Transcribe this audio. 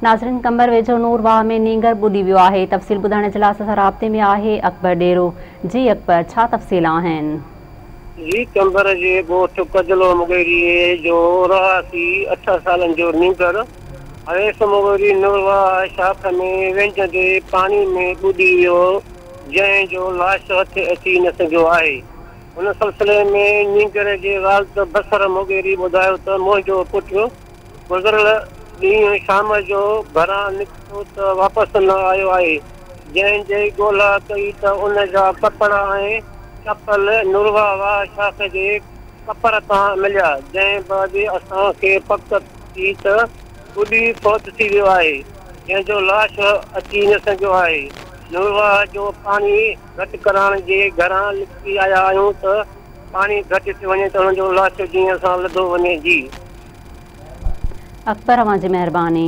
ناظرين قمبر ويجهو نور واهه ۾ نينگر ٻڏي ويو آهي تفصيل ٻڌائڻ جي لاء اسان سان رابطي ۾ آهي اڪبر ڏيرو جي اڪبر ڇا تفصيل آهن. جي قمبر جي ڳوٺ ڪجلو مغيري جو رهواسي اٺ سالن جو نينگر اويس مغيري نور واهه شاخ ۾ وهنجندي پاڻي ۾ ٻڏي ويو جنهن جو لاش هٿ اچي نه سگهيو آهي ان سلسلي ۾ نينگر جي والد بصر مغيري ٻڌايو ته منهنجو پٽ گذريل ڏينهن شام جو گهران نڪتو ته واپس نه آيو آهي، جنهن جي ڳولا ڪئي ته ان جا ڪپڙا ۽ چپل نورواهه واهه شاخ جي ڪپر تان مليا، جنهن بعد اسان کي پڪ ٿي ته ٻڏي فوت ٿي ويو آهي، جنهن جو لاش اچي نه سگهيو آهي. نورواهه جو پاڻي گهٽ ڪرائڻ جي گهران نڪتي آيا آهيون ته پاڻي گهٽ ٿي وڃي ته ان جو لاش جيئن سان لڌو وڃي جي. اڪبر اوهان جي مهرباني.